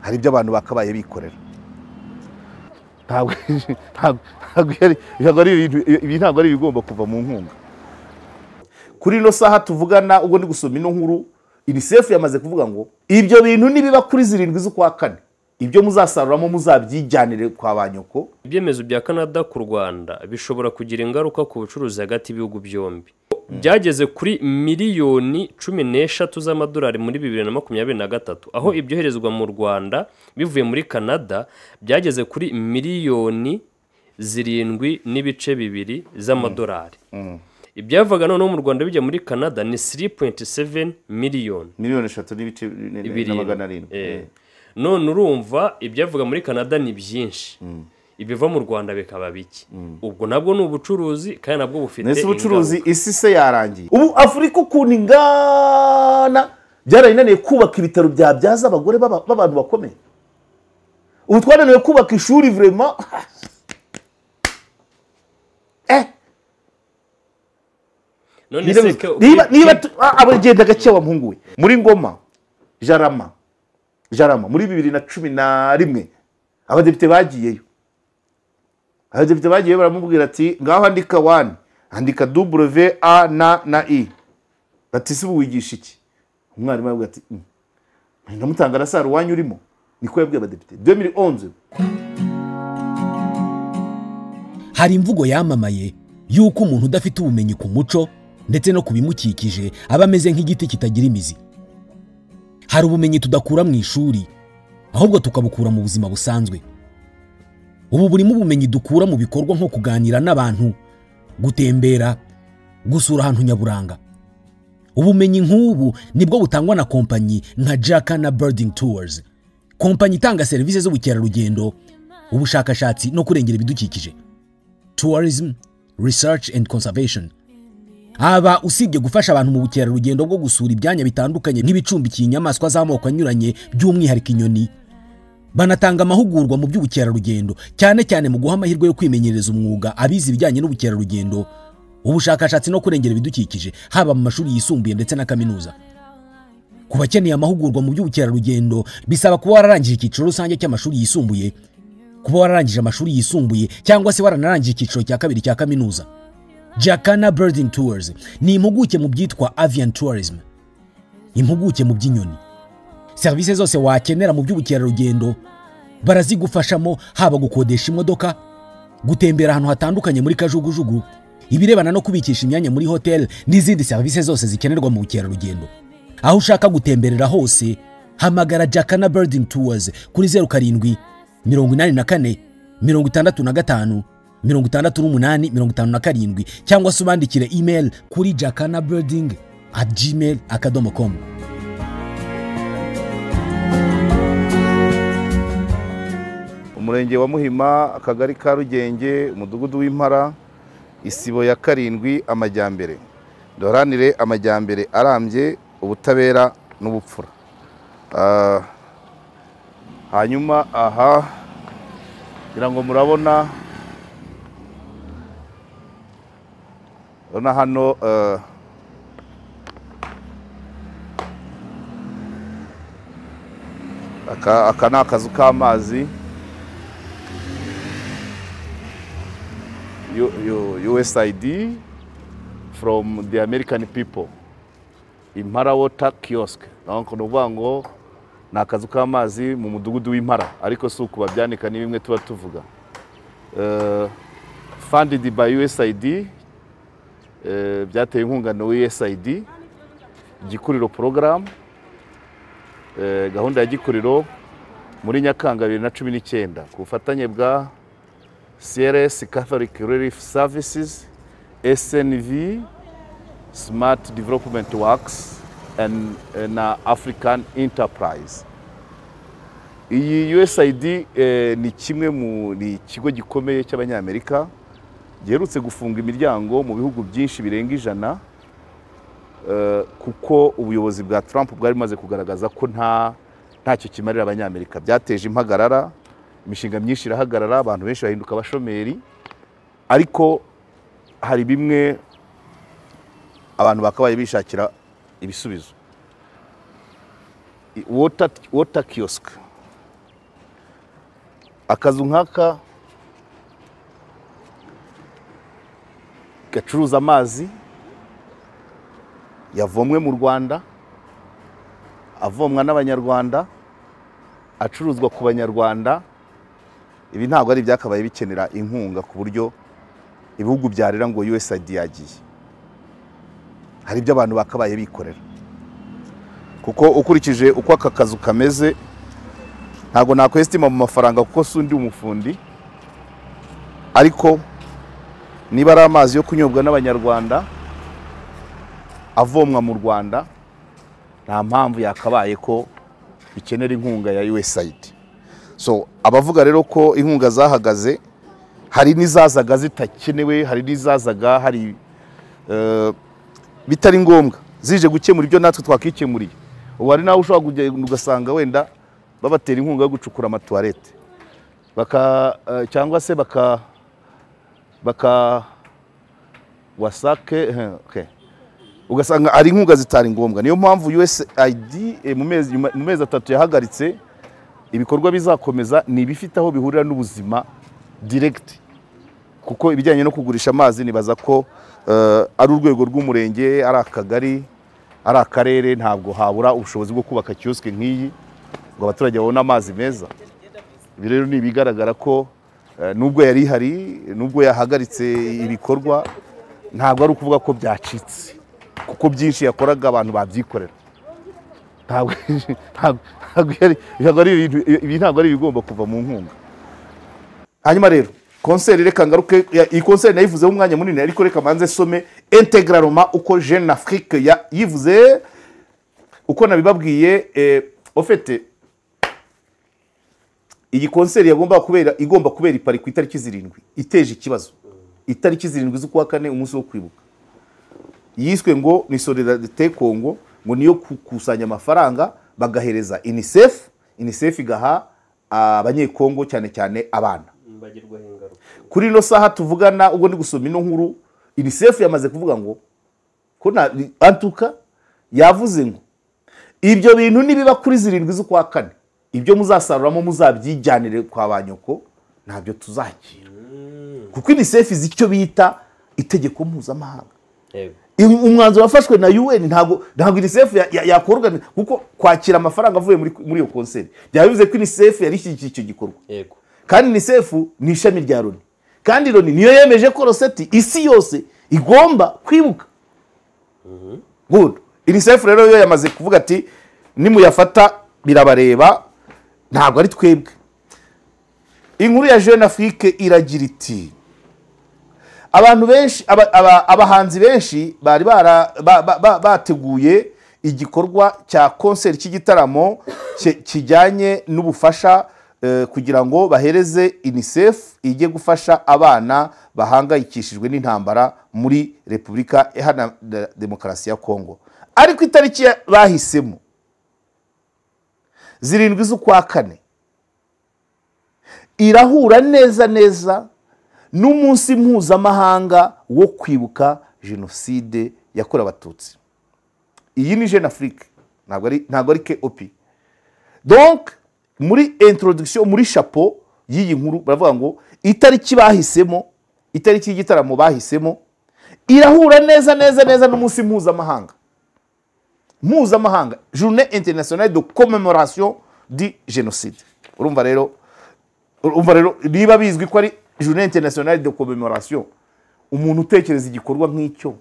Hari ibyo abantu bakabaye bikorera. Ntabwo ibi ntabwo ari ibigomba kuva mu nkunga. Kuri ino saha tuvugana ubwo ndi gusoma ino nkuru, UNICEF yamaze kuvuga ngo ibyo bintu nibiba kuri 7 z'ukwa kane, ibyo muzasaruramo muzabyijyanire kwa banyoko. Ibyemezo bya Canada ku Rwanda bishobora kugira ingaruka ku bucuruzi hagati y'ibihugu byombi. Byageze kuri miliyoni 13 z'amadolari muri 2023, aho ibyoherezwa mu Rwanda bivuye muri Canada byageze kuri miliyoni 7.2 z'amadolari. Ibyavaga noneho mu Rwanda bijya muri Canada ni 3.7 miliyoni. Miliyoni 3.7. None urumva ibyavuga muri Canada ni byinshi. Ibiva mu Rwanda bikaba biki. Ubwo nabwo ni ubucuruzi kandi nabwo bufite ingaruka. Ubucuruzi isi se yarangiye. Ubu Afrika ukuntu ingana byarayinaniye kubaka ibitaro byabyaza abagore b'abantu bakomeye. Ubu twananiwe kubaka ishuri vraiment. None se niba abagenda gake wa mpungu we muri Ngoma Jarama muri 2011 abadepite bagiyeyo. Abadepite bagiye baramubwira ati ngaho andika 1 andika W A N na I. Bati se wigisha iki? Umwarimu arabwira ati ndamutanga rasaro wanyu urimo. Niko yabwiye abadepite 2011. Hari imvugo yamamaye yuko umuntu udafite ubumenyi ku muco ndetse no kubimukikije aba ameze nk'igiti kitagira imizi. Hari ubumenyi tudakura mu ishuri ahubwo tukabukura mu buzima busanzwe. Ubu burimo ubumenyi dukura mu bikorwa nko kuganira n'abantu, gutembera, gusura ahantu nyaburanga. Ubumenyi nk'ubu nibwo butangwa na kompanyi nka Jacana Birding Tours, kompanyi itanga serivisi z'ubukerarugendo, ubushakashatsi no kurengera ibidukikije, tourism, research and conservation. Aba usibye gufasha abantu mu bukerarugendo bwo gusura ibyanya bitandukanye nk'ibicumbikiye inyamaswa z'amoko anyuranye by'umwihariko inyoni, banatanga amahugurwa mu by'ubukerarugendo cyane cyane mu guha amahirwe yo kwimenyereza umwuga abize ibijyanye n'ubukerarugendo, ubushakashatsi no kurengera ibidukikije, haba mu mashuri yisumbuye ndetse na kaminuza. Ku bakeneye amahugurwa mu by'ubukerarugendo bisaba kuba wararangije icyiciro rusange cy'amashuri yisumbuye, kuba wararangije amashuri yisumbuye cyangwa se waranarangije icyiciro cya kabiri cya kaminuza. Jacana Birding Tours ni impuguke mu byitwa avian tourism, impuguke mu by'inyoni. Serivisi zose wakenera mu by'ubukerarugendo barazigufashamo, haba gukodesha imodoka, gutembera ahantu hatandukanye muri kajugujugu, ibirebana no kubikisha imyanya muri hotel n'izindi serivisi zose zikenerwa mu bukerarugendo. Aho ushaka gutemberera hose hamagara Jacana Birding Tours kuri 07 84 65 68 57 cyangwa se ubandikire email kuri jacanabirding@gmail.com. Umurenge wa Muhima, akagari ka Rugenge, umudugudu w'Impara, isibo ya 7, amajyambere. Duharanire amajyambere arambye, ubutabera n'ubupfura. Hanyuma aha ngira ngo murabona hano aka ni akazu k'amazi USAID from the American people, Impara Water Kiosk. Donc ni ukuvuga ngo ni akazu k'amazi mu mudugudu w'Impara, ariko si uku babyanika ni bimwe tuba tuvuga. Funded by USAID, byateye inkunga na USAID, Gikuriro program, gahunda ya Gikuriro muri Nyakanga 2019 ku bufatanye bwa CRS Catholic Relief Services, SNV Smart Development Works and na African Enterprise. Iyi USAID ni kimwe mu ni ikigo gikomeye cy'Abanyamerika giherutse gufunga imiryango mu bihugu byinshi birenga 100, kuko ubuyobozi bwa Trump bwari bumaze kugaragaza ko ntacyo kimarira Abanyamerika. Byateje impagarara, imishinga myinshi irahagarara, abantu benshi bahinduka abashomeri, ariko hari bimwe abantu bakabaye bishakira ibisubizo. Water kiosk. Akazu nk'aka gacuruza amazi yavomwe mu Rwanda, avomwa n'Abanyarwanda, acuruzwa ku Banyarwanda, ibi ntabwo ari ibyakabaye bikenera inkunga ku buryo ibihugu byarira ngo USAID yagiye. Hari ibyo abantu bakabaye bikorera, kuko ukurikije uko aka kazu kameze ntabwo nakwestima mu mafaranga kuko si undi umufundi, ariko niba ari amazi yo kunyobwa n'Abanyarwanda avomwa mu Rwanda, nta mpamvu yakabaye ko bikenera inkunga ya USAID. So abavuga rero ko inkunga zahagaze, hari n'izazaga zitakenewe, hari n'izazaga hari bitari ngombwa, zije gukemura ibyo natwe twakikemuriye. Ubu hari nawe ushobora kugenda ugasanga wenda babatera inkunga yo gucukura amatuwarete baka cyangwa se baka wasake, okay. Ugasanga ari inkunga zitari ngombwa. Niyo mpamvu USAID mu mezi 3 yahagaritse ibikorwa bizakomeza ni ibifite aho bihurira n'ubuzima direct, kuko ibijyanye no kugurisha amazi nibaza ko ari urwego rw'umurenge, ari akagari, ari akarere, ntabwo habura ubushobozi bwo kubaka kioske nk'iyi ngo abaturage babone amazi meza. Ibi rero ni ibigaragara ko nubwo yari ihari, nubwo yahagaritse ibikorwa, ntabwo ari ukuvuga ko byacitse, kuko byinshi yakoraga abantu babyikorera. Ntabwo ibi ntabwo ari ibigomba kuva mu nkunga. Hanyuma rero konseri, reka ngaruke iyi konseri nayivuzeho umwanya munini, ariko reka manze some intégralement uko Jeune Afrique yivuze, uko nabibabwiye. Au fait iyi konseri yagomba kubera, igomba kubera i Paris ku itariki 7, iteje ikibazo. Itariki 7 z'ukwa kane, umunsi wo kwibuka, yiswe ngo ni Solidarité Congo, ngo niyo kukusanya amafaranga bagahereza UNICEF, UNICEF igaha abanyekongo cyane cyane abana. Kuri ino saha tuvugana, ubwo ndi gusoma ino nkuru, UNICEF yamaze kuvuga ngo ko na antuka yavuze ngo ibyo bintu nibiba kuri 7 z'ukwa kane, ibyo muzasaruramo muzabyijyanire kwa banyoko, ntabyo tuzakira. Kuko UNICEF izi icyo bita itegeko mpuzamahanga. Umwanzuro wafashwe na UN, ntabwo UNICEF yakorwa, kuko kwakira amafaranga avuye muri iyo konseri byabivuze ko UNICEF yari ishyigikiye icyo gikorwa. Kandi UNICEF ni ishami rya Loni, kandi Loni niyo yemeje ko Roseti isi yose igomba kwibuka. Good. UNICEF rero yo yamaze kuvuga ati nimuyafata birabareba, ntabwo ari twebwe. Inkuru ya Jeune Afrique iragira iti abantu benshi, abahanzi benshi bari bateguye igikorwa cya konseri cy'igitaramo kijyanye n'ubufasha kugira ngo bahereze UNICEF ijye gufasha abana bahangayikishijwe n'intambara muri Repubulika Iharanira Demokarasi ya Kongo. Ariko itariki bahisemo 7 z'ukwa kane irahura neza neza n'umunsi mpuzamahanga wo kwibuka jenoside yakorewe Abatutsi. Iyi ni Jeune Afrique, ntabwo ari KOP. Donc muri introduction, muri chapeau y'iyi nkuru baravuga ngo itariki bahisemo, itariki y'igitaramo bahisemo irahura neza neza neza n'umunsi mpuzamahanga, Journée internationale de commémoration du génocide. Urumva rero niba bizwi ko ari Journée internationale de commémoration, umuntu utekereza igikorwa nk'icyo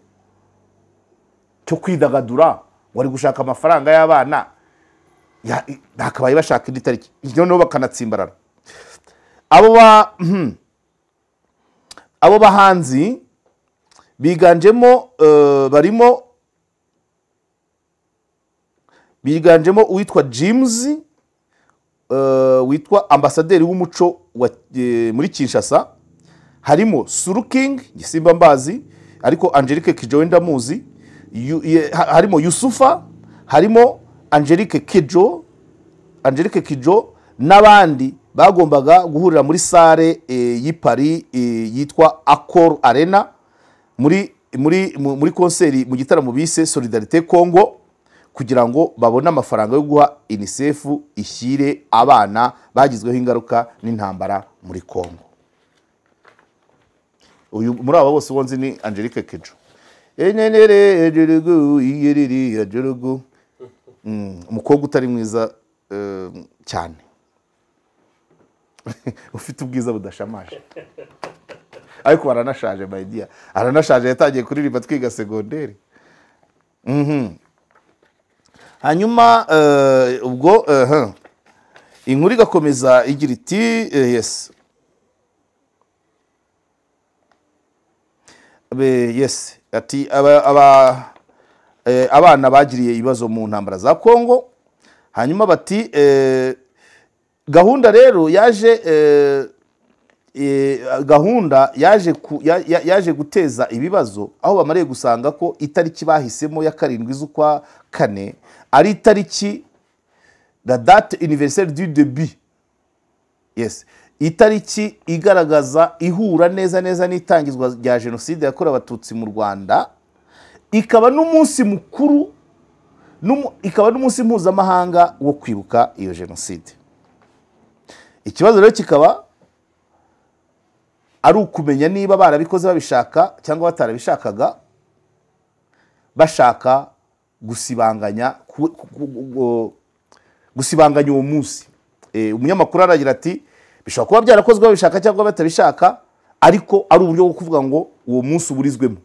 cyo kwidagadura wari gushaka amafaranga y'abana, bakabaye bashaka indi tariki, noneho bakanatsimbarara. Abo bahanzi biganjemo barimo biganjemo uwitwa James, witwa ambasaderi w'umuco muri Kinshasa, harimo Suruking Gisimba Mbazi, ariko Angelique Kidjo ndamuzi, harimo Yusufa, harimo Angelique Kidjo n'abandi bagombaga guhurira muri sale y'i Paris yitwa Accor Arena muri konseri mu gitaramo bise Solidarité Congo kugira ngo babone amafaranga yo guha UNICEF ishyire abana bagizweho ingaruka n'intambara muri Kongo. Uyu muri aba bose wonzi ni Angelique Kidjo. Enenere ejurugu iyeriri ejurugu. Umukobwa utari mwiza cyane. Ufite ubwiza budashamaje. Ariko aranashaje my dear. Aranashaje yatangiye kuririmba twiga secondaire. Hanyuma ubwo inkuru igakomeza igira iti yes. Yes, ati abana bagiriye ibibazo mu ntambara za Kongo. Hanyuma bati gahunda rero yaje gahunda yaje guteza ibibazo aho bamariye gusanga ko itariki bahisemo ya 7 z'ukwa 4 ari itariki la date universelle du début. Yes, itariki igaragaza ihura neza neza n'itangizwa rya jenoside yakorewe Abatutsi mu Rwanda, ikaba n'umunsi mukuru ikaba n'umunsi mpuzamahanga wo kwibuka iyo jenoside. Ikibazo rero kikaba ari ukumenya niba barabikoze babishaka cyangwa batarabishakaga, bashaka gusibanganya gusibanganya uwo munsi. Umunyamakuru aragira ati bishobora kuba byarakozwe babishaka cyangwa batabishaka, ariko ari uburyo bwo kuvuga ngo uwo munsi uburizwemo.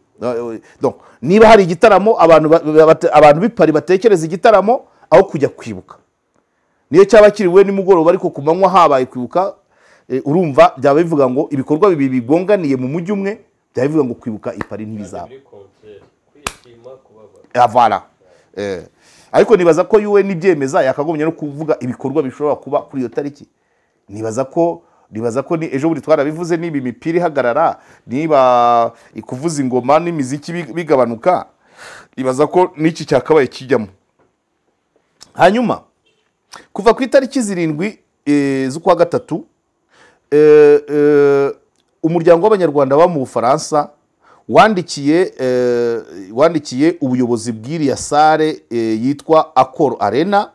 Donc niba hari igitaramo abantu b'Ipari batekereza igitaramo aho kujya kwibuka, niyo cyaba kiriwe nimugoroba ariko ku manywa habaye kwibuka, urumva byaba bivuga ngo ibikorwa bibiri bigonganiye mu mujyi umwe, byaba bivuga ngo kwibuka Ipari ntibizaba. Voilà. Ariko nibaza ko UN ibyemeza yakagombye no kuvuga ibikorwa bishobora kuba kuri iyo tariki. Nibaza ko ni ejo buri twarabivuze, niba imipira ihagarara, niba ikuvuza ingoma n'imiziki bigabanuka, nibaza ko n'iki cyakabaye kijyamo. Hanyuma kuva ku itariki 7 z'ukwa 3 umuryango w'Abanyarwanda ba mu Bufaransa wandikiye ubuyobozi bw'iriya sare yitwa Accor Arena,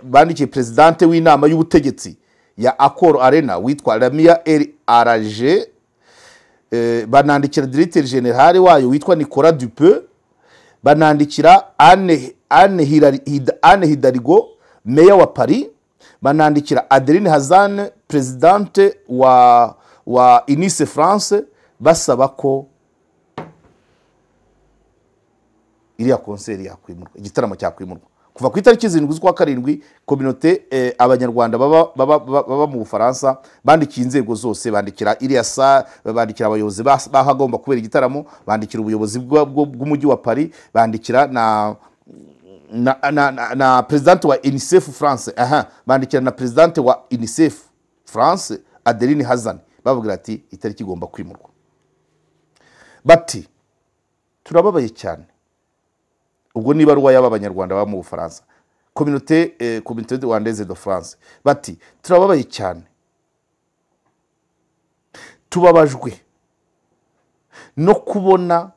bandikiye presidente w'inama y'ubutegetsi ya Accor Arena witwa Lamia El Araje, banandikira directeur general wayo witwa Nicolas Dupeux, banandikira Anne Hidalgo meya wa Paris, banandikira Adeline Hazan presidente wa UNICEF France, basaba ko iriya konseri yakwimurwa, igitaramo cyakwimurwa kuva ku itariki 7 z'ukwa 7. Communauté Abanyarwanda baba mu Bufaransa bandikiye inzego zose, bandikira iriya sa, bandikira abayobozi bahagomba kubera igitaramo, bandikira ubuyobozi bw'umujyi wa Paris, bandikira na presidente wa UNICEF France, bandikira na presidente wa UNICEF France Adeline Hazan, bavugira ati itariki igomba kwimurwa. Bati turababaye cyane. Ubwo niba ruwa yaba Abanyarwanda ba mu Bufaransa, communauté rwandaise de France, bati turababaye cyane, tubabajwe no kubona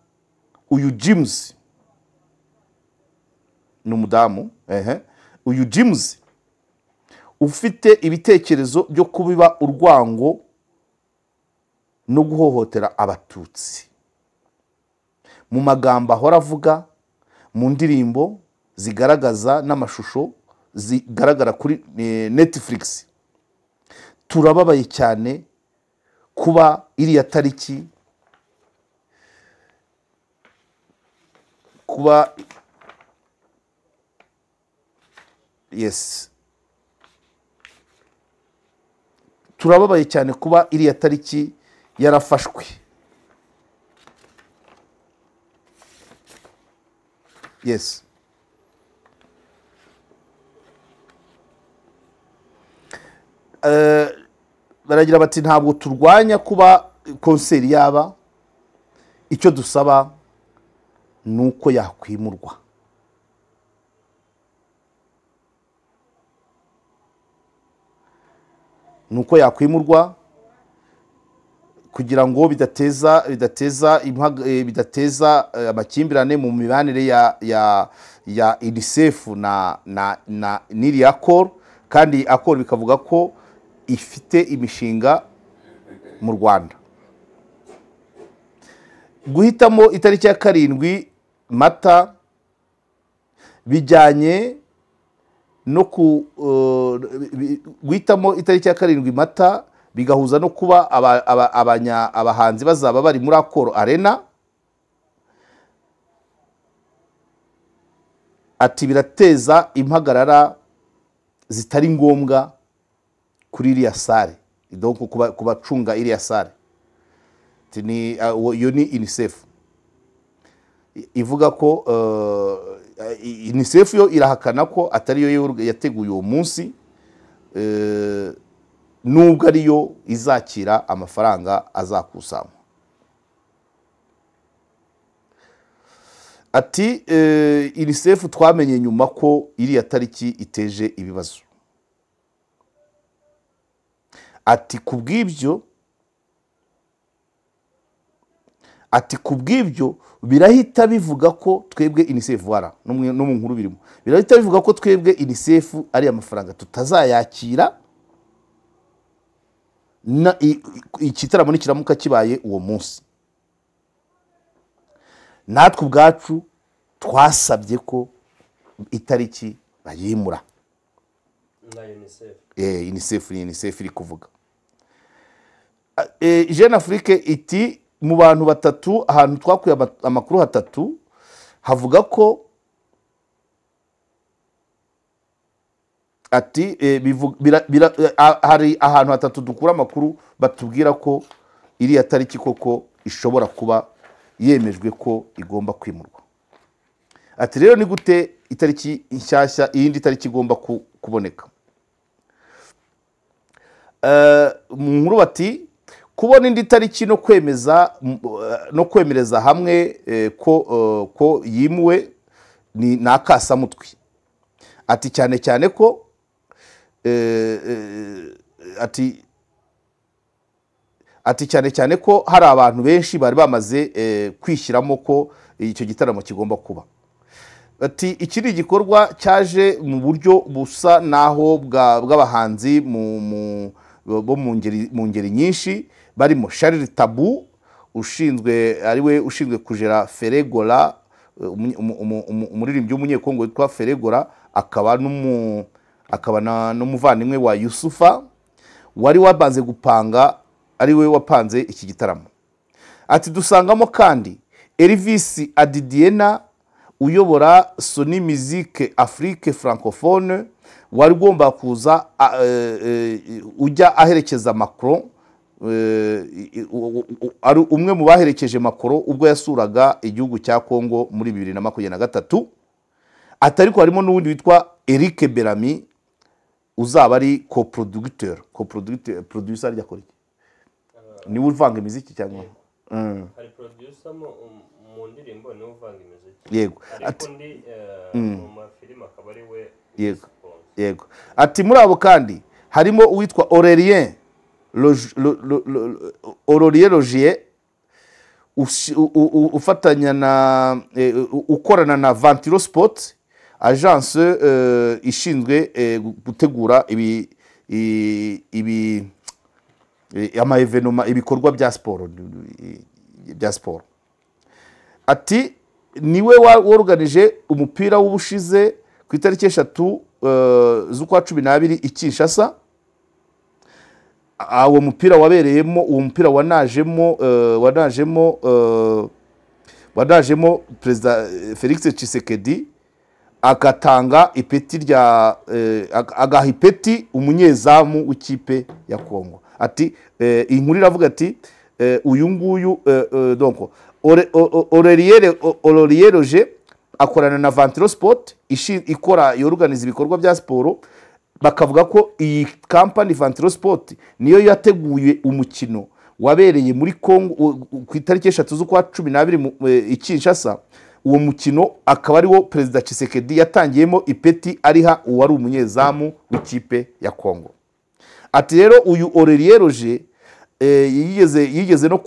uyu James n'umudamu uyu James ufite ibitekerezo byo kubiba urwango no guhohotera Abatutsi mu magambo ahora avuga, mu ndirimbo zigaragaza n'amashusho zigaragara kuri Netflix. Turababaye cyane kuba iriya tariki, kuba yes, turababaye cyane kuba iriya tariki yarafashwe. Yes. Baragira bati ntabwo turwanya kuba konseri yaba, icyo dusaba nuko yakwimurwa. Nuko yakwimurwa Kugira ngo bidateza amakimbirane mu mibanire ya UNICEF na n'iriya Accor, kandi Accor bikavuga ko ifite imishinga mu Rwanda. Guhitamo itariki ya 7 Mata bijyanye no ku guhitamo itariki ya 7 Mata bigahuza no kuba abahanzi bazaba bari muri Accor Arena. Ati birateza impagarara zitari ngombwa kuri iriya sare, donc kubacunga iriya sare. Ni iyo ni UNICEF ivuga ko UNICEF yo irahakana ko atari yo yateguye uwo munsi, nubwo ariyo izakira amafaranga azakusanywa. Ati UNICEF twamenye nyuma ko iriya tariki iteje ibibazo. Ati kubw'ibyo birahita bivuga ko twebwe UNICEF wara no mu nkuru birimo, birahita bivuga ko twebwe UNICEF ari amafaranga tutazayakira na ikitaramo nikiramuka kibaye uwo munsi. Natwe ubwacu twasabye ko itariki bayimura. UNICEF ni UNICEF iri kuvuga. Jeune Afrique iti mu bantu batatu ahantu twakuye amakuru hatatu havuga ko ati hari ahantu hatatu dukura amakuru batubwira ko iriya tariki koko ishobora kuba yemejwe ko igomba kwimurwa. Ati rero ni gute itariki inshyashya iyindi tariki igomba kuboneka. Mu nkuru bati kubona indi tariki no kwemeza no kwemereza hamwe ko yimuwe ni nakasamutwe. Ati cyane cyane ko ati cyane cyane ko hari abantu benshi bari bamaze kwishyiramo ko icyo gitaramo kigomba kuba. Ati iki ni igikorwa cyaje mu buryo busa naho bw'abahanzi bo mu ngeri nyinshi barimo Charles Tabu ushinzwe ariwe ushinzwe kujera Feregola, umuririmbyi w'umunyekongo witwa Feregola, akaba n'umuvandimwe wa Yusufa wari wabanze gupanga ariwe wapanze iki gitaramo. Ati dusangamo kandi Elvis Adidiena uyobora Sony Music Afrique Francophone wari ugomba kuza ujya aherekeza Macron, ari umwe mu baherekeje Macron ubwo yasuraga igihugu cya Congo muri 2023. Atari ko harimo n'uwundi witwa Eric Bellamy uzaba ari coproducteur, producer rya kora iki? Ni uvanga imiziki cyangwa hari producer mu ndirimbo ni uvanga imiziki. Yego. Ati mu mafilime akaba ari we. Yego. Yego. Ati muri abo kandi harimo uwitwa Aurélien Rogier ufatanya na ukorana na Ventilo Sport, agence ishinzwe gutegura ibi ama evenoma ibikorwa bya siporo. Ati niwe worganije umupira w'ubushize ku itariki 3 z'ukwa 12 i Kinshasa. Uwo mupira wabereyemo, uwo mupira wanajemo Perezida Felix Tshisekedi agatanga ipeti rya agaha ipeti umunyezamu w'ikipe ya Kongo. Ati inkuru iravuga ati uyu nguyu donc Aurélien Roger akorana na Ventilo Sport ikora yoruganiza ibikorwa bya siporo. Bakavuga ko iyi company Ventilo Sport niyo yateguye umukino wabereye muri Kongo ku itariki 3 z'ukwa 12 i Kinshasa. Uwo mukino akaba ari wo Perezida Tshisekedi yatangiyemo ipeti ariha uwari umunyezamu w'ikipe ya Kongo. Ati rero uyu Aurélien Roger Yigeze no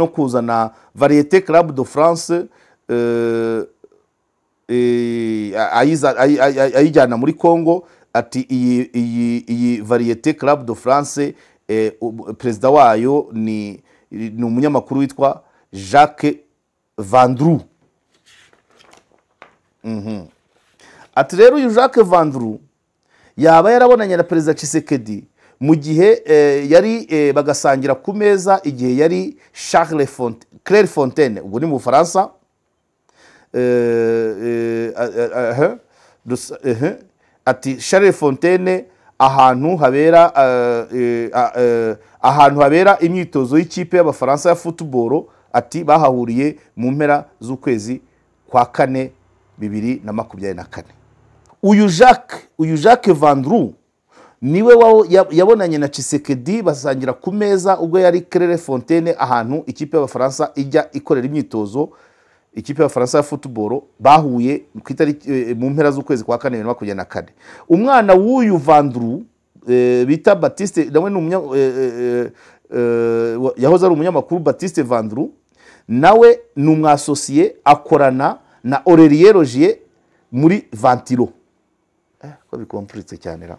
kuzana Variété Club de France, ayijyana muri Congo. Ati iyi Variété Club de France, perezida wayo ni umunyamakuru witwa Jacques Vendroux. Ati rero uyu Jacques Vendroux yaba yarabonanye na perezida Tshisekedi mu gihe yari bagasangira ku meza igihe yari Claire Fontaine, ubwo ni mu Bufaransa. Ati Charles Fontaine, ahantu habera imyitozo y'ikipe y'Abafaransa ya football. Ati bahahuriye mu mpera z'ukwezi kwa 4 2024. Uyu Jacques Vendroux niwe yabonanye na Tshisekedi basangira ku meza ubwo yari Claire Fontaine, ahantu ikipe y'Abafaransa ijya ikorera imyitozo, ikipe y'Abafaransa ya football. Bahuye ku itariki mu mpera z'ukwezi kwa 4 2024. Umwana w'uyu Vendroux bita Baptiste, nawe ni yahoze ari umunyamakuru Baptiste Vendroux, nawe ni umwasosiye akorana na Aurélien Rogier muri Ventilo. Ko bikomplitse cyane ra.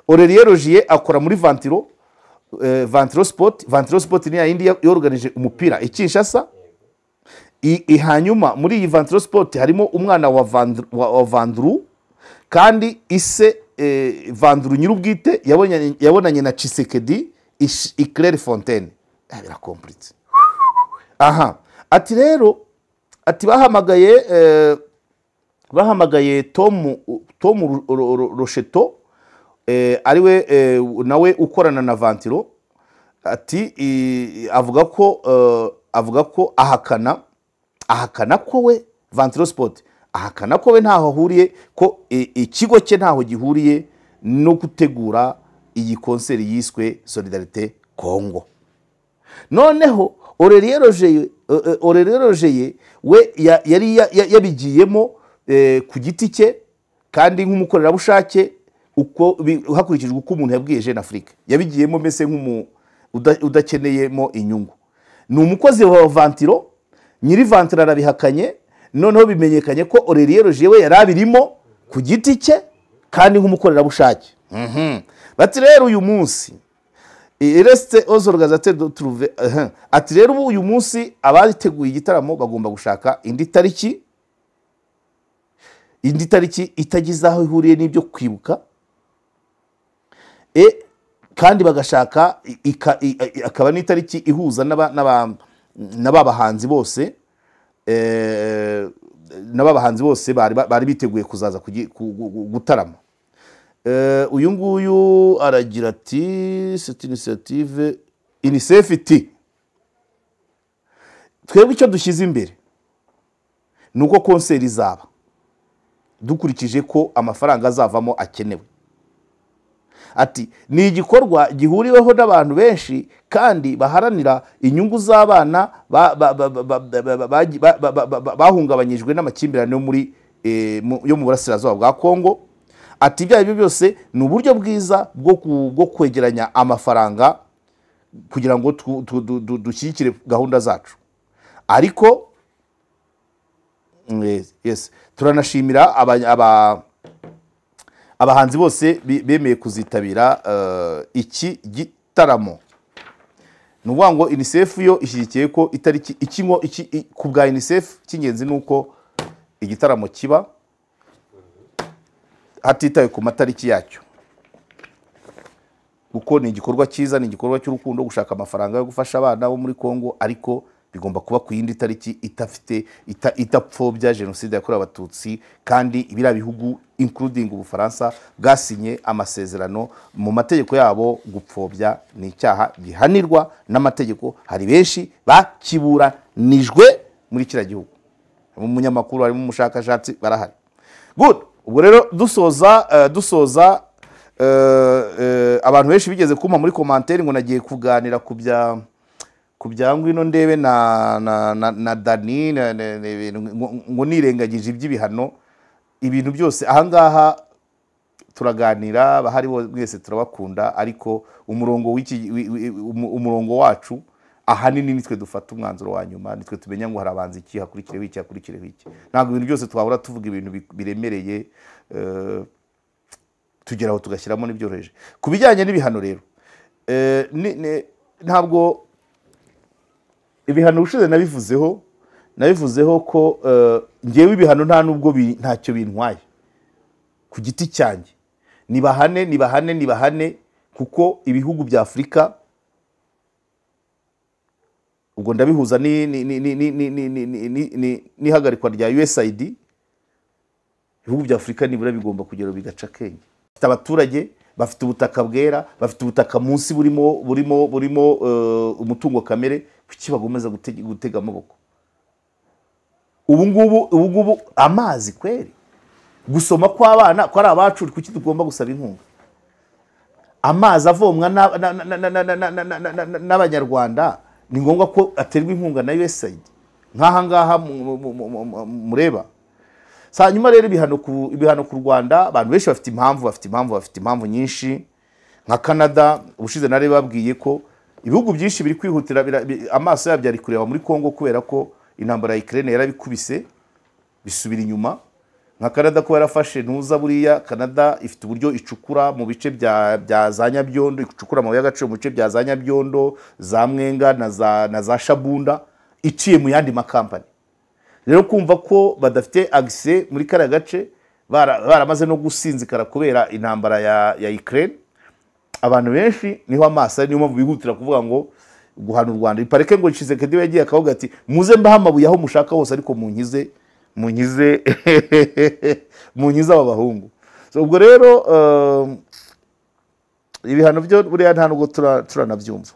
Aurélien Rogier akora muri Ventilo, Ventilo Sport. Ventilo Sport ni yindi yorganije umupira i Kinshasa. Hanyuma muri iyi Ventilo Sport harimo umwana wa Vendroux, kandi ise Vendroux nyirubwite yabonanye na Tshisekedi i Claire Fontaine. Birakomplitse. Aha. Ati rero ati bahamagaye Tom Rocheto, ariwe nawe ukorana na Ventilo. Ati avuga ko ahakana ko we Ventilo Sport ahakana ko we ntaho ahuriye, ko ikigo cye ntaho gihuriye no gutegura iyi concert yiswe Solidarité Congo. Noneho Aurélien Rogier we yari yabigiyemo ku giti cye kandi nk'umukorerabushake, uko hakurikijwe uko umuntu yabwiye Jeune Afrique, yabigiyemo mbese nk'umu udakeneyemo inyungu. Ni umukozi wa Ventilo, nyiri Ventilo arabihakanye. Noneho bimenyekanye ko Aurélien Rogier we yarabirimo ku giti cye kandi nk'umukorerabushake. Bati rero uyu munsi reste aux organisateurs de trouver. Ati rero uyu munsi abariteguye igitaramo bagomba gushaka indi tariki itagize aho ihuriye n'ibyo kwibuka, kandi bagashaka akaba n'itariki ihuza n'abahanzi bose, bari biteguye kuzaza gutarama. Uyu nguyu aragira ati cette initiative UNICEF iti twebwe icyo dushyize imbere nuko concert izaba dukurikije ko amafaranga azavamo akenewe. Ati ni igikorwa gihuriweho n'abantu benshi kandi baharanira inyungu z'abana bahungabanyijwe n'amakimbirane yo mu burasirazuba bwa Kongo. Ati ibyo aribyo byose ni uburyo bwiza bwo kwegeranya amafaranga kugira ngo dushyigikire gahunda zacu. Ariko yes, turanashimira abahanzi bose bemeye kuzitabira iki gitaramo. Ni ukuvuga ngo UNICEF yo ishyigikiye ko itariki ku bwa UNICEF cy'ingenzi nuko igitaramo kiba hatitawe ku matariki yacyo, kuko ni igikorwa cyiza, ni igikorwa cy'urukundo, gushaka amafaranga yo gufasha abana bo muri Kongo, ariko bigomba kuba ku yindi tariki itafite itapfobya jenoside yakorewe Abatutsi. Kandi ibira bihugu including Ubufaransa bwasinye amasezerano mu mategeko yabo gupfobya ni icyaha gihanirwa n'amategeko. Hari benshi bakiburanijwe muri kiriya gihugu, harimo umunyamakuru, harimo umushakashatsi, barahari. Good. Ubwo rero dusoza abantu benshi bigeze kumpa muri commentaire ngo nagiye kuganira ku bya ngwino ndebe na Dani ngo nirengagije iby'ibihano, ibintu byose ahangaha Turaganira, bahari mwese turabakunda, ariko umurongo w'iki umurongo wacu ahanini nitwe dufata umwanzuro wa nyuma, nitwe tumenya ngo harabanza iki, hakurikireho iki, hakurikireho iki. Ntabwo ibintu byose twahora tuvuga ibintu biremereye, tugeraho tugashyiramo n'ibyoroheje. Ku bijyanye n'ibihano rero, ntabwo ibihano ushize nabivuzeho ko ngewe ibihano nta nubwo ntacyo bintwaye ku giti cyanjye. Nibahane, nibahane, nibahane, kuko ibihugu bya Afurika, ubwo ndabihuza n'ihagarikwa rya USAID, ibihugu bya Afurika nibura bigomba kugera bigaca akenge. Bafite abaturage, bafite ubutaka bwera, bafite ubutaka munsi burimo umutungo kamere, kuki bagomeza gutega amaboko? Ubu ngubu amazi kweri, gusoma kw'abana ko ari abacu, kuki tugomba gusaba inkunga? Amazi avomwa n'Abanyarwanda ni ngombwa ko aterwa inkunga na USAID nk'aha ngaha mureba. Hanyuma rero ibihano ku Rwanda, abantu benshi bafite impamvu, bafite impamvu nyinshi. Nka Canada ubushize nari babwiye ko ibihugu byinshi biri kwihutira, amaso yabyo ari kureba muri Congo kubera ko intambara ya Ukraine yarabikubise bisubira inyuma. Nka Canada ko yarafashe ntuza, buriya Canada ifite uburyo icukura mu bice bya za Nyabyondo, icukura amabuye y'agaciro mu bice bya za Nyabyondo, za Mwenga na za Shabunda, iciye mu yandi makampani. Rero kumva ko badafite access muri kariya gace, baramaze no gusinzikara kubera intambara ya Ukraine, abantu benshi niho amaso ari, niyo mpamvu bihutira kuvuga ngo guhana u Rwanda. Ipareke ngo Tshisekedi yagiye akavuga ati muze mbaha amabuye aho mushaka hose, ariko munkize aba bahungu. So ubwo rero ibihano byo buriya nta nubwo turanabyumva.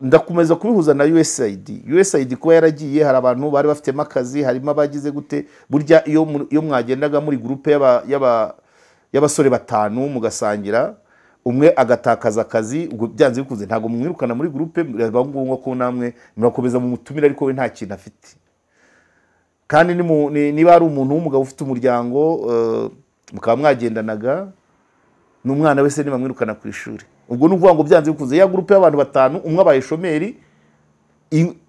Ndakomeza kubihuza na USAID. USAID kuba yaragiye, hari abantu bari bafitemo akazi, harimo abagize gute. Burya iyo mwagendaga muri groupe y'abasore batanu mugasangira, umwe agatakaza akazi, ubwo byanze bikunze ntabwo mwirukana muri groupe, biba ngombwa ko namwe murakomeza mumutumira, ariko we nta kintu afite. Kandi niba ari umuntu w'umugabo ufite umuryango, mukaba mwagendanaga n'umwana wese nibamwirukana ku ishuri, ubwo ni ukuvuga ngo byanze bikunze ya groupe y'abantu batanu, umwe abaye shomeri,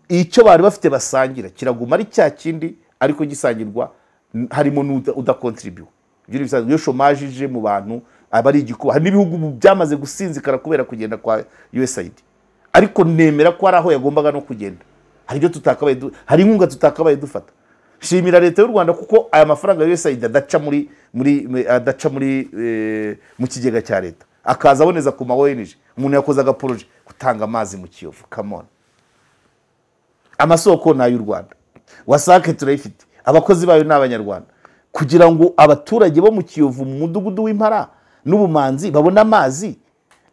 icyo bari bafite basangira kiraguma ari cya kindi, ariko gisangirwa harimo n'udakontribute. Ibyo ni bisanzwe, iyo chômage ije mu bantu aba ari igikuba. Hari n'ibihugu byamaze gusinzikara kubera kugenda kwa USAID, ariko nemera ko ari aho yagombaga no kugenda. Hari ibyo tutakabaye, hari inkunga tutakabaye dufata. Shimira leta y'u Rwanda kuko aya mafaranga ya USAID adaca muri mu kigega cya leta, akaza aboneza ku ma ONG. Umuntu yakoze agaporoje gutanga amazi mu Kiyovu, come on. Amasoko ni ay'u Rwanda, wasake turayifite, abakozi bayo ni Abanyarwanda. Kugira ngo abaturage bo mu Kiyovu mu mudugudu w'Impara n'Ubumanzi babone amazi,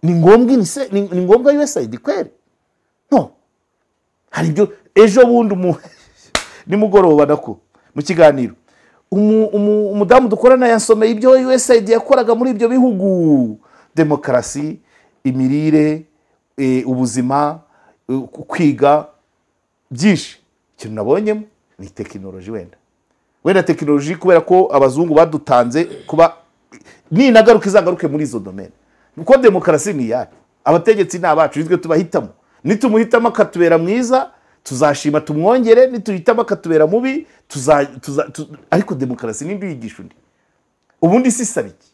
ni ngombwa ni ngombwa USAID kweri? No. Hari ibyo ejo bundi nimugoroba nako mu kiganiro umudamu dukorana yansomeye ibyo USAID yakoraga muri ibyo bihugu: demokarasi, imirire, ubuzima, kwiga, byinshi. Ikintu nabonyemo ni tekinoloji. Wenda tekinoloji kubera ko abazungu badutanze kuba ninagaruka izagaruke muri izo domaine, kuko demokarasi ni iyacu, abategetsi ni abacu, nitwe tubahitamo. Nitumuhitamo akatubera mwiza tuzashima tumwongere, nituhitamo akatubera mubi ariko demokarasi nindi yigisha undi. Ubundi si isaba iki?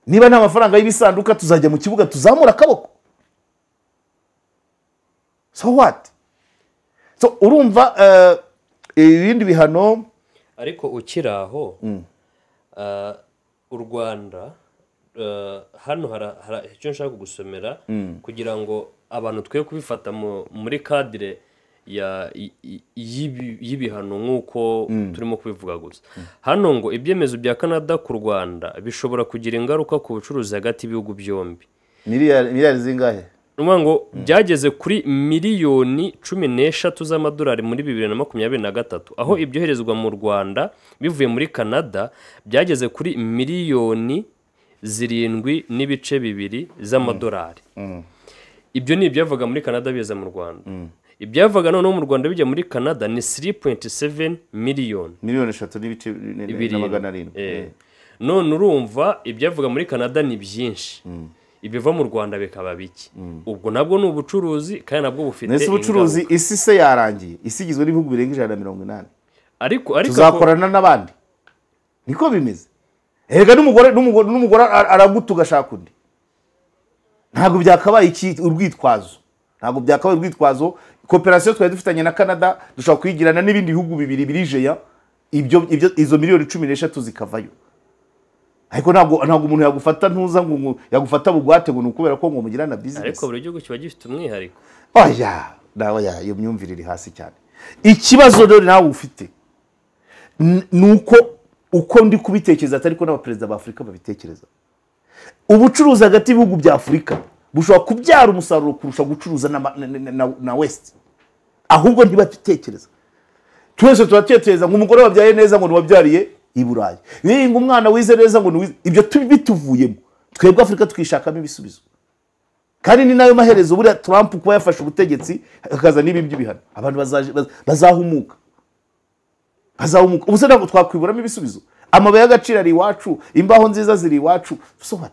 Niba nta mafaranga y'ibisanduka tuzajya mu kibuga tuzamura akaboko. So what? So urumva ibindi bihano. Ariko ukiraho u Rwanda hano hara icyo nshaka kugusomera kugira ngo abantu twe kubifata muri cadre ya y'ibihano nk'uko turimo kubivuga gusa. Hano ngo ibyemezo bya Canada ku Rwanda bishobora kugira ingaruka ku bucuruzi hagati y'ibihugu byombi. Miliyari zingahe? Ngo byageze kuri miliyoni 13 z'amadolari muri 2023, aho ibyoherezwa mu Rwanda bivuye muri Canada byageze kuri miliyoni 7.2 z'amadolari. Ibyo ni ibyavaga muri Canada biza mu Rwanda. Ibyavaga noneho mu Rwanda bijya muri Canada ni 3.7 miliyoni. Miliyoni 3.7. None urumva ibyavuga muri Canada ni byinshi, ibiva mu Rwanda bikaba bike. Ubwo nabwo ni ubucuruzi kandi nabwo bufite ingaruka. Ubucuruzi isi se yarangiye, isi igizwe n'ibihugu birenga 180. Ariko tuzakorana n'abandi niko bimeze. Erega n'umugore araguta ugashaka undi. Ntabwo byakabaye urwitwazo, ntabwo byakabaye urwitwazo. Cooperation twari dufitanye na Canada dushobora kuyigirana n'ibindi bihugu bibiri birijeya, ibyo izo miliyoni 13 zikavayo. Ariko ntabwo umuntu yagufata ntuza ngo yagufata bugwate ngo nukubera ko ngo mugirana business. Ariko buri gihugu kiba gifite umwihariko. Oya, nawe ya iyo myumvire iri hasi cyane. Ikibazo rero nawe ufite nuko uko ndi kubitekereza atari ko n'abaperezida ba Afurika babitekereza. Ubucuruzi hagati y'ibihugu bya Afurika bushobora kubyara umusaruro kurusha gucuruza na West. Ahubwo ntibabitekereza. Twese turatekereza ngo umugore wabyaye neza ngo niwabyariye i Burayi, ngo umwana wize neza ngo niwize. Ibyo tubituvuyemo twebwe Afurika twishakamo ibisubizo. Kandi ni nayo maherezo buriya Trump kuba yafashe ubutegetsi akaza n'ibi by'ibihano, abantu bazahumuka. Ubu se ntabwo twakwiburamo ibisubizo. Amabuye y'agaciro ari iwacu, imbaho nziza ziri iwacu. So what?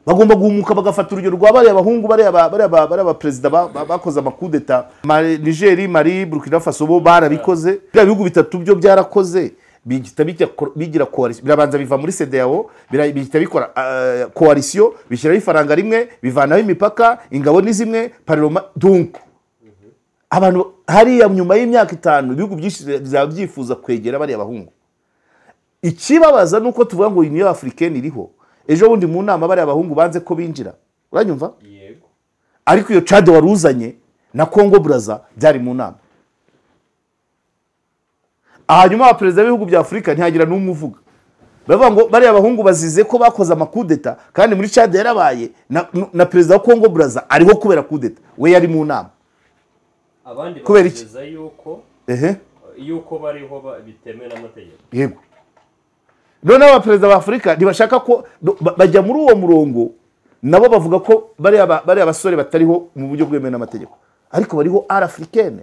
Bagomba guhumuka bagafata urugero rwa bariya bahungu, bariya perezida bakoze amakudeta. Niger, Mali, Burkina Faso bo barabikoze. Biriya bihugu bitatu byo byarakoze, bihita bigira coalition, birabanza biva muri CEDEAO, bihita bikora coalition, bishyiraho ifaranga rimwe, bivanaho imipaka, ingabo ni zimwe, parlement. Donc abantu hariya nyuma y'imyaka 5 ibihugu byinshi bizaba byifuza kwegera bariya bahungu. Ikibabaza nuko tuvuga ngo Union Africaine iriho. Ejo bundi mu nama bariya bahungu banze ko binjira. Uranyumva? Yego. Ariko iyo Chad waruzanye na Congo Brazza byari mu nama. Hanyuma abaperezida b'ibihugu bya Afurika ntihagira n'umwe uvuga. Bavuga ngo bariya bahungu bazize ko bakoze amakudeta, kandi muri Chad yarabaye na perezida wa Congo Brazza ariho kubera kudeta, we yari mu nama. Abandi bavuze yuko yuko bariho bitemewe n'amategeko. Yego. None abaperezida ba Afurika ntibashaka ko bajya muri uwo murongo, nabo bavuga ko bariya basore batariho mu buryo bwemewe n'amategeko, ariko bariho africaine.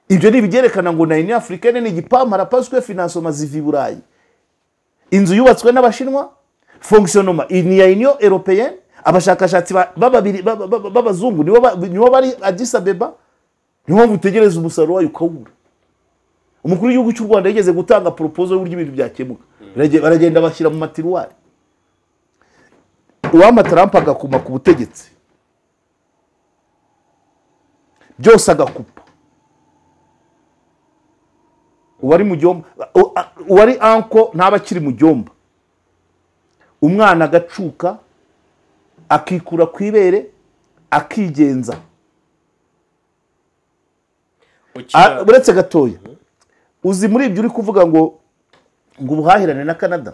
Ibyo ni ibyerekana ngo na Union Africaine ni igipampara paswe financement ziva i Burayi. Inzu yubatswe n'Abashinwa, fonctionnement ni ya Union Européenne, abashakashatsi b'abazungu nibo bari Addis Abeba. Niyo mpamvu utegereza umusaruro wayo ukawubura. Umukuru w'igihugu cy'u Rwanda yigeze gutanga proposal y'uburyo ibintu byakemuka, baragenda bashyira mu matiruwari. Uwama Trump agakuma ku butegetsi byose agakupa, uwari mu gyomba, uwari anko ntaba akiri mu gyomba, umwana agacuka akikura ku ibere akigenza. Uretse gatoya, uzi muri ibyo uri kuvuga ngo ubuhahirane na Canada,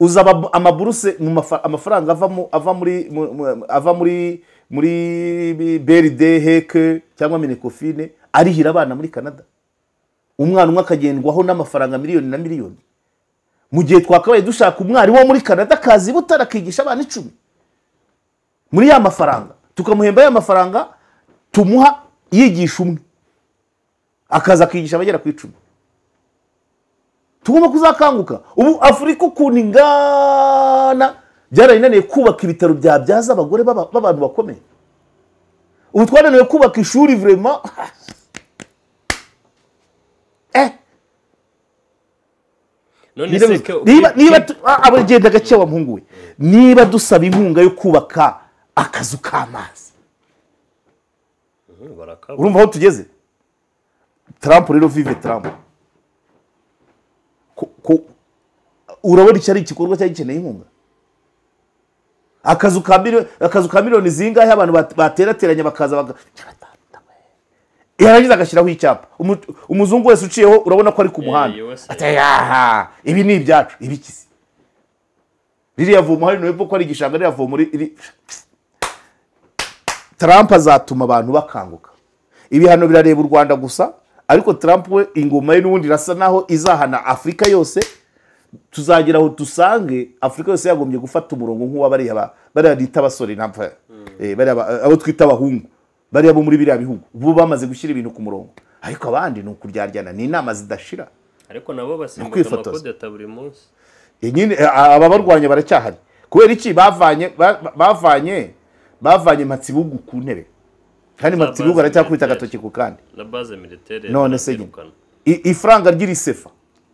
uza amaburuse mu amafaranga ava muri BRD HEC cyangwa Minecofine arihira abana muri Canada. Umwana umwe akagendwaho n'amafaranga miliyoni na miliyoni, mu gihe twakabaye dushaka umwari wo muri Canada akazi Butare akigisha abana 10 muri ya mafaranga, tukamuhemba ya mafaranga tumuha yigisha umwe akaza akigisha abagera ku 10. Tugomba kuzakanguka. Ubu Afurika ukuntu ingana byarayinaniye kubaka ibitaro byabyaza abagore b'abantu bakomeye. Ubu twananiwe kubaka ishuri vraiment. Niba abagenda gake wa muhungu we, niba dusaba inkunga yo kubaka akazu k'amazi, urumva aho tugeze? Trump rero, vive Trump. Urabona icyo ari igikorwa cyari gikeneye inkunga. Akazu ka miliyoni zingahe abantu baterateranya bakaza yarangiza agashyiraho icyapa. Umuzungu wese uciyeho urabona ko ari ku muhanda, ati aha ibi ni ibyacu, ibikisi ririya vomo hari no ko ari igishanga, ririya vomo iri. Trump azatuma abantu bakanguka. Ibihano birareba u Rwanda gusa, ariko Trump we ingoma ye n'ubundi irasa naho izahana Afurika yose. Tuzagira aho dusange Afurika yose yagombye gufata umurongo nk'uwa bariya bita abasore, ntabwo bariya abo twita abahungu, bariya bo muri biriya bihugu bo bamaze gushyira ibintu ku murongo, ariko abandi ni ukuryaryana, ni inama zidashira. Ariko nabo basimbuka amakudeta buri munsi. Nyine ababarwanya baracyahari. Kubera iki bavanye bavanye Matsibugu ku ntebe. Kandi Matsibugu aracyakubita agatoki ku kandi. La base militaire. None se nyine ifaranga ry'irisefa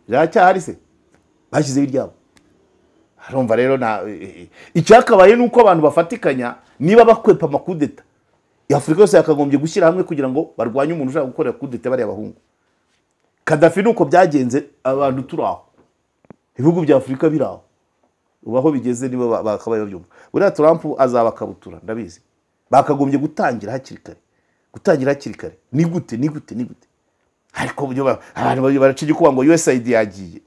riracyahari se? Bashyizeho iryabo. Arumva rero na icyakabaye nuko abantu bafatikanya niba bakwepa amakudeta. Afurika yose yakagombye gushyira hamwe kugira ngo barwanye umuntu ushaka gukorera kudeta bari abahungu. Kadafi nuko byagenze abantu turaho. Ibihugu bya Afurika biraho. Ubaho bigeze nibo bakabaye babyumva. Buriya Trump azabakabutura ndabizi. Bakagombye gutangira hakiri kare. Gutangira hakiri kare. Ni gute ni gute ni gute. Ariko byo abantu baraca igikuba ngo USAID yagiye.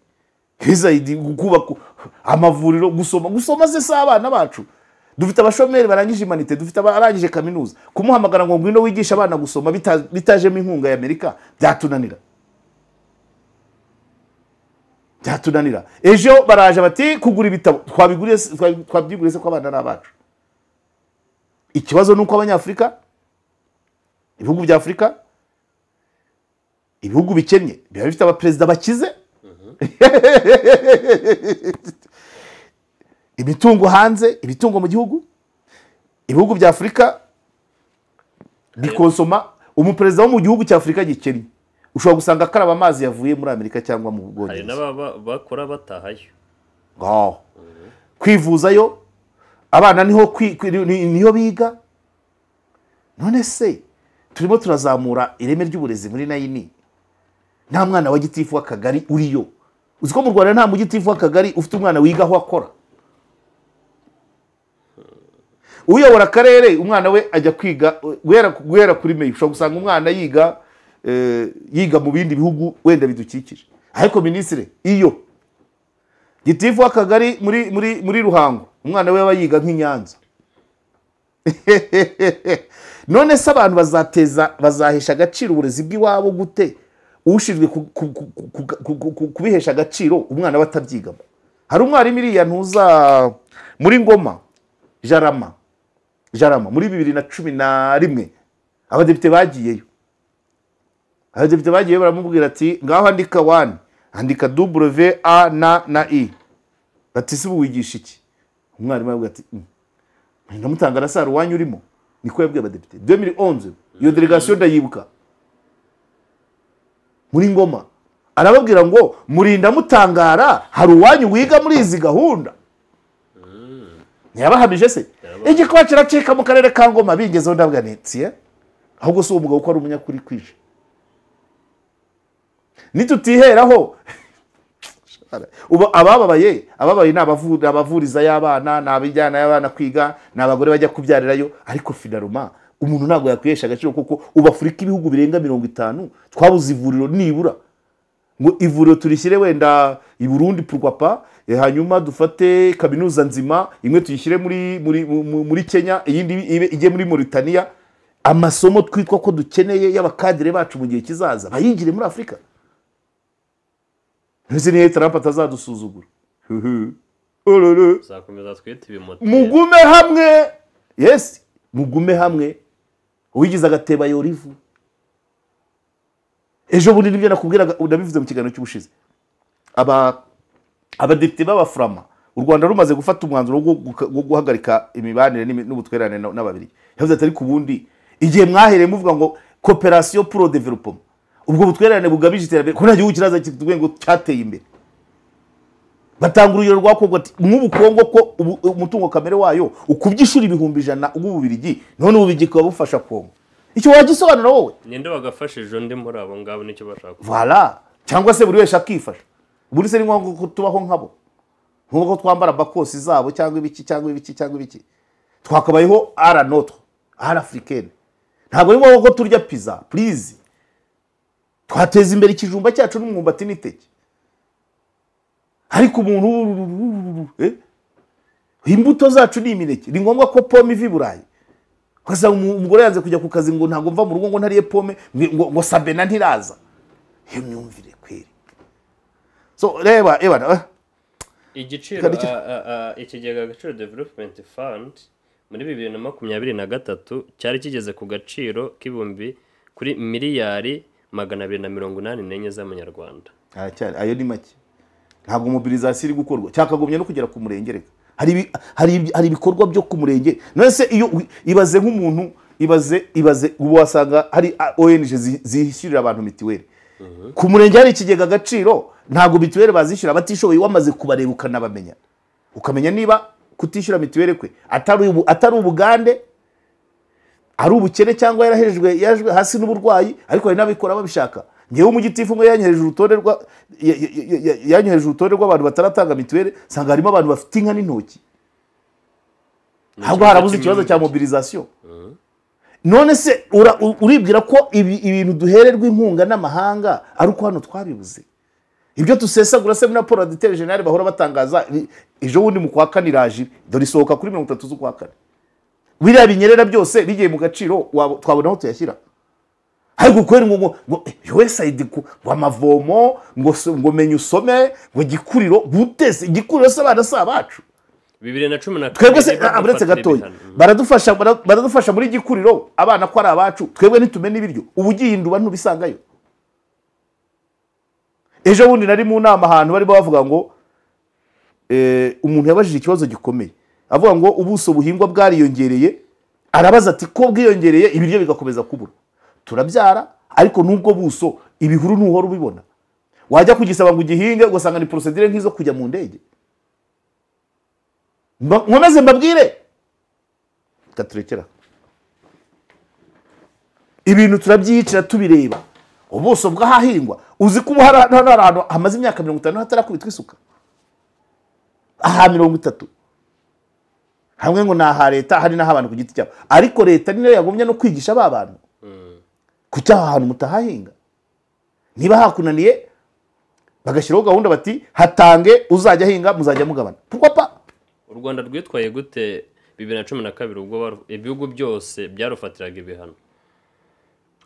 USAID kubaka amavuriro gusoma se abana bacu. Dufite abashomeri barangije humanité, dufite abarangije kaminuza. Kumuhamagara ngo ngwino wigisha abana gusoma bitajemo inkunga ya Amerika byatunanira. Byatunanira. Ejo baraje bati kugura ibitabo twabiguriye twabyiguriye se ko abana n'abacu. Ikibazo nuko abanyafrika ibihugu bya Afrika ibihugu bikennye biba bifite abaperezida bakize. Imitungo hanze, imitungo mu gihugu, ibihugu bya Afrika bikonsoma. Umuperezida wo mu gihugu cya Afrika gikennye ushobora gusanga akaraba amazi yavuye muri Amerika cyangwa mu Bwongereza. Hari n'ababa bakora batahayo. Ngaho. Kwivuzayo abana niho niho biga. None se turimo turazamura ireme ry'uburezi muri nayini. Nta mwana wa gitifu w'akagari uriyo. Uzi ko mu Rwanda nta mugitifu w'akagari ufite umwana wiga aho akora. Uyobora akarere umwana we ajya kwiga guhera kuri meyi. Ushobora gusanga umwana yiga yiga mu bindi bihugu wenda bidukikije. Ariko ministre iyo gitifu w'akagari muri muri muri Ruhango umwana we aba yiga nk'Inyanza. None se abantu bazateza bazahesha agaciro uburezi bw'iwabo gute? Ushinzwe kubihesha agaciro umwana we atabyigamo. Hari umwarimu iriya ntuza muri Ngoma Jarama muri 2011 abadepite bagiyeyo. Abadepite bagiyeyo baramubwira ati ngaho andika 1 andika W A N na I. Bati se wigisha iki? Umwarimu aravuga ati ndamutanga na saro wanyu urimo. Niko yabwiye abadepite 2011 iyo delegation ndayibuka muri Ngoma. Arababwira ngo murinda mutangara hari uwanyu wiga muri izi gahunda. Ntiyabahamije se? Igikuba kiracika mu karere ka Ngoma bingezeho ndabwa ntiye. Ahubwo si umugabo ko ari umunyakuri kwije. Nitutiheraho ubu abababaye ni abavuriza y'abana, ni abijyana y'abana kwiga, ni abagore bajya kubyarirayo. Ariko finaruma umuntu ntabwo yakwihesha agaciro kuko ubu Afurika ibihugu birenga 50 twabuze ivuriro nibura. Ngo ivuriro turishyire wenda i Burundi pourquoi pas, hanyuma dufate kaminuza nzima imwe tuyishyire muri muri muri Kenya, iyindi ijye muri Mauritania. Amasomo twitwa ko dukeneye y'abakadire bacu mu gihe kizaza bayigire muri Afrika. Nzi ni Trump atazadusuzugura. Zakomeza twite ibimote. Mugume hamwe. Yes, mugume hamwe. Uwigize agateba yorivu. Ejo bundi nibyo nakubwiraga ndabivuze mu kiganiro cy'ubushize. Abadepite b'abaframa u Rwanda rumaze gufata umwanzuro wo guhagarika imibanire n'ubutwererane n'ababiri. Yavuze ati ariko ubundi igihe mwahereye muvuga ngo coopération pour développement, ubwo butwererane bugamije iterambere ko nta gihugu kiraza kitubwiye ngo cyateye imbere. Batanga urugero rwa Kongo ati nk'ubu Kongo ko umutungo kamere wayo ukubye ishuri 100,000 ububirigi, none ububirigi bukaba bufasha Kongo. Icyo wagisobanura wowe? Ninde wagafashije undi muri abo ngabo nicyo bashaka. Voilà, cyangwa se buri wese akifasha. Buri se ni ngombwa ko tubaho nkabo. Nkuko twambara bakosi zabo cyangwa ibiki cyangwa ibiki cyangwa ibiki. Twakabayeho ara notre, ara africaine. Ntabwo ari ngombwa ko turya pizza, please. Twateza imbere ikijumba cyacu n'umwumbati n'iteke. Ariko umuntu imbuto zacu ni imineke. Ni ngombwa ko pome iva i Burayi. Kwasa umugore yanze kujya ku kazi ngo ntabwo mva mu rugo ngo ntariye pome ngo Sabena ntiraza. Iyo myumvire kweri. So reba igiciro ikigega Agaciro Development Fund muri 2023 cyari kigeze ku gaciro k'ibihumbi kuri miliyari 284 z'amanyarwanda. Aracyari ayo ni make. Ntabwo mobilisation iri gukorwa, cyakagomye no kugera ku murenge. Reka hari ibikorwa byo ku murenge. None se iyo ibaze nk'umuntu, ibaze ubu wasanga hari ONG zishyurira abantu mitiweli ku murenge, hari ikigega agaciro, ntabwo mitiweli bazishyura abatishoboye. Wamaze kubareba ukanabamenya, ukamenya niba kutishyura mitiweli kwe atari ubugande, ari ubukene cyangwa yarahejwe yajwe hasi n'uburwayi. Ariko hari n'abikora babishaka. Ngewe umugitifu umwe yanyohereje urutonde rw'abantu bataratanga mituweli, nsanga harimo abantu bafite inka n'intoki. Ntabwo harabuze ikibazo cya mobilisation. None se uribwira ko ibintu duhererwa inkunga n'amahanga ari uko hano twabibuze? Ibyo tusesagura se muri raporo auditeur général bahora batangaza ejo bundi mu kwa kane iraje, dore isohoka kuri 30 z'ukwa kane. Biriya binyerera byose bigiye mu gaciro, twabona aho tuyashyira. Ariko kweri ngo USAID ngo amavomo, ngo menye usome, ngo gikuriro gutese gikuriro se abana si abacu. 2012 twebwe se aburetse gatoya baradufasha muri gikuriro abana ko ari abacu, twebwe ntitumene ibiryo. Ubu ugiye induba ntubisangayo. Ejo bundi nari mu nama ahantu barimo bavuga ngo umuntu yabajije ikibazo gikomeye, avuga ngo ubuso buhingwa bwariyongereye. Arabaza ati ko bwiyongereye ibiryo bigakomeza kubura, turabyara ariko nubwo buso ibihuru ntuhora ubibona, wajya kugisaba ngo ugihinge ugasanga ni procedure nk'izo kujya mu ndege. Nkomeze mbabwire katurekera ibintu turabyiyicira tubireba. Ubuso bw'ahahingwa uzi ko hari ahantu hamaze imyaka 50 hatarakubitwa isuka, aha 30 hamwe ngo naha leta, hari naho abantu ku giti cyabo. Ariko leta niyo yagomye no kwigisha ba bantu kuki aho hantu mutahahinga. Niba hakunaniye bagashyiraho gahunda bati hatange uzajya ahinga muzajya mugabana. Pourquoi pas? U Rwanda rwitwaye gute 2012 ubwo ibihugu byose byarufatiraga ibihano?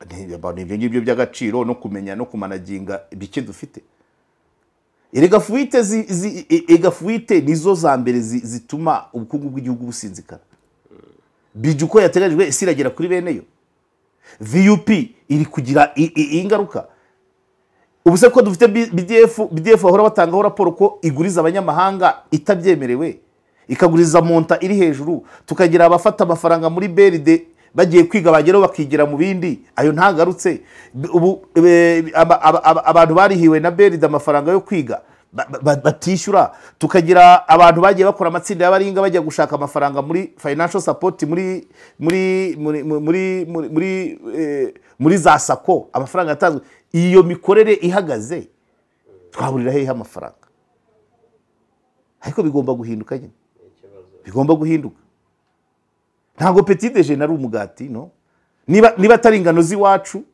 Ibyo ngibyo by'agaciro no kumenya no kumanaginga bike dufite. Erega fuite nizo za mbere zituma ubukungu bw'igihugu businzikara. Biju uko yateganyijwe isi iragera kuri bene yo. VUP iri kugira ingaruka. Ubu se ko dufite BDF bahora batangaho raporo ko iguriza abanyamahanga itabyemerewe, ikaguriza monta iri hejuru, tukagira abafata amafaranga muri BRD bagiye kwiga bageraho bakigira mu bindi, ayo ntagarutse. Ubu abantu barihiwe na BRD amafaranga yo kwiga batishyura, tukagira abantu bagiye bakora amatsinda y'abaringa bajya gushaka amafaranga muri financial support muri muri muri muri muri muri za SACCO, amafaranga yatanzwe. Iyo mikorere ihagaze twaburira hehe amafaranga? Ariko bigomba guhinduka nyine, bigomba guhinduka. Ntabwo petit déjeuner ari umugati, no? Niba atari ingano z'iwacu,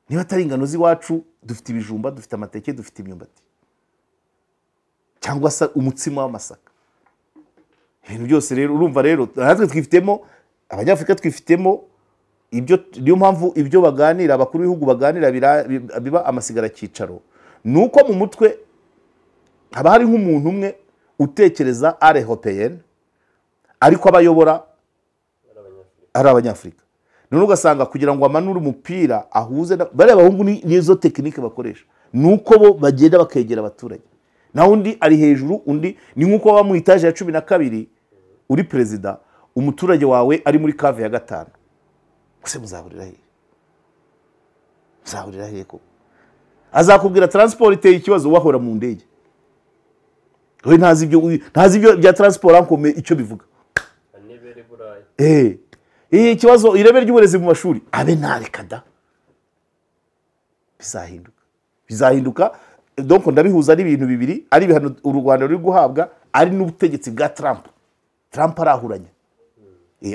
niba atari ingano z'iwacu, dufite ibijumba, dufite amateke, dufite imyumbati, cyangwa se umutsima w'amasaka. Ibintu byose rero urumva rero natwe twifitemo, abanyafurika twifitemo ibyo. Niyo mpamvu ibyo baganira abakuru b'ibihugu baganira biba amasigara cyicaro, nuko mu mutwe haba hari nk'umuntu umwe utekereza ari européenne ariko abayobora ari abanyafurika. None ugasanga kugira ngo amanure umupira ahuze bariya abahungu nizo tekinike bakoresha, nuko bo bagenda bakegera abaturage, naho undi ari hejuru, undi ni nkuko baba mu etaje ya 12 uri perezida, umuturage wawe ari muri cave ya 5. Ese muzahurira hehe? Muzahurira hehe ko azakubwira transport iteye ikibazo, wahora mu ndege we ntazi ibyo bya transport ankome icyo bivuga. Ikibazo ireme ry'uburezi mu mashuri abe ntareka da, bizahinduka bizahinduka. Donc ndabihuza n'ibintu bibiri, ari ibihano u Rwanda ruri guhabwa, ari n'ubutegetsi bwa Trump. Trump arahuranya,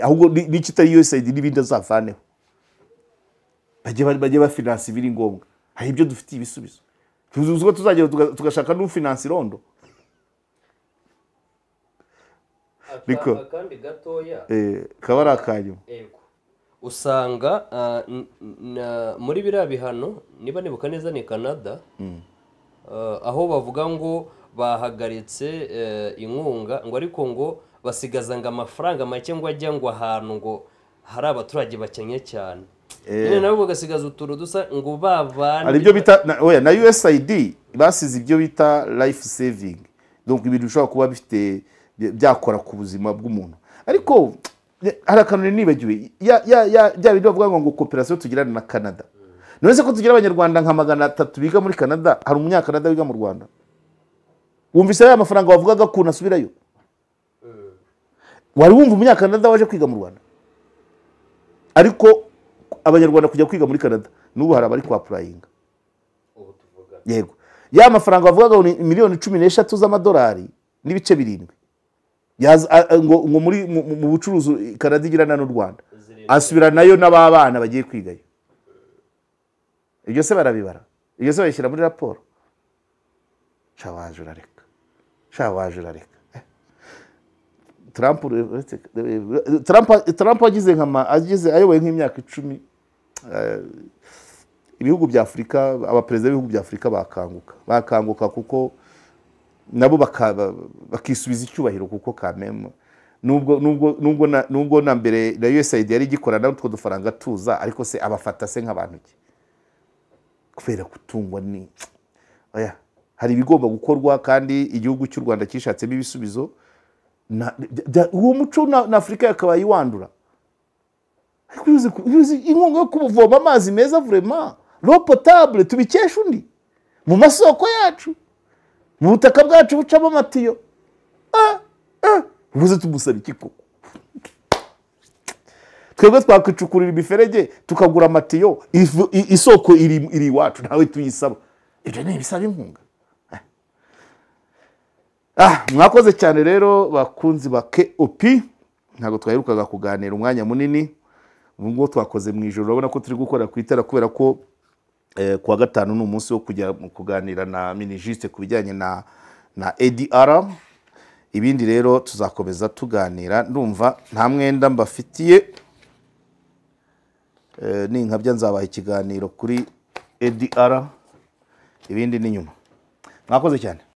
ahubwo n'ikitari USAID n'ibindi azavaneho, bajye bafinansa ibiri ngombwa. Hari ibyo dufitiye ibisubizo, tuzi ko tuzagera tugashaka n'ufinansa irondo. Akandi gatoya kaba ari akanyuma. Usanga muri biriya bihano, niba nibuka neza ni Canada, aho bavuga ngo bahagaritse inkunga, ngo ariko ngo basigaza ngo amafaranga make ngo ajya ngo ahantu ngo hari abaturage bakennye cyane. Nyine nabo bagasigaza utuntu dusa ngo babane. Hari ibyo bita oya, na USAID basize ibyo bita life saving, donc ibintu bishobora kuba bifite byakora ku buzima bw'umuntu. Ariko hari akantu nari nibagiwe, ya bya bindi bavuga ngo coopération tugirana na Canada. None se ko tugira Abanyarwanda nka 300 biga muri Canada, hari Umunyakanada wiga mu Rwanda? Wumvise ya mafaranga wavugaga ukuntu asubirayo? Wari wumva Umunyakanada waje kwiga mu Rwanda? Ariko Abanyarwanda kujya kwiga muri Canada, n'ubu hari abari kwapplyinga. Ubu tuvuga. Yego, ya mafaranga bavugaga ngo ni miliyoni 13 z'amadolari n'ibice 7 ngo muri mu bucuruzi Canada igirana n'u Rwanda, asubiranayo n'ababana bagiye kwigayo. Ibyo se barabibara? Ibyo se babishyira muri raporo? Sha waje urareka, sha waje urareka. Trump, Trump agize nka agize ayoboye nk'imyaka 10, ibihugu bya Afurika, abaperezida b'ibihugu bya Afurika bakanguka kuko nabo bakisubiza icyubahiro, kuko kameme nubwo na mbere na USAID yari igikorana n'utwo dufaranga tuza, ariko se abafata se nk'abantu ki? Kubera gutungwa ni oya. Hari ibigomba gukorwa, kandi igihugu cy'u Rwanda cyishatsemo ibisubizo. Uwo muco na Afurika yakabaye iwandura. Ariko uzi inkunga yo kuvoma amazi meza, vraiment l'eau potable, tubikesha undi mu masoko yacu, mu butaka bwacu bucamo amatiyo? Ah, ah, ubuze tumusaba iki koko? Twebwe twakwicukurira imiferege, tukagura amatiyo, isoko iri iwacu, ntawe tuyisaba. Ibyo ni ibisaba inkunga. Ah, mwakoze cyane rero, bakunzi ba KOP. Ntabwo twaherukaga kuganira umwanya munini. Ubu ngubu twakoze mu ijoro, urabona ko turi gukora ku itara, kubera ko kuwa gatanu ni umunsi wo kujya mu kuganira na Minijust ku bijyanye na ADR. Ibindi rero tuzakomeza tuganira. Ndumva nta mwenda mbafitiye. Ninkabya nzabaha ikiganiro kuri ADR, ibindi ni nyuma. Mwakoze cyane.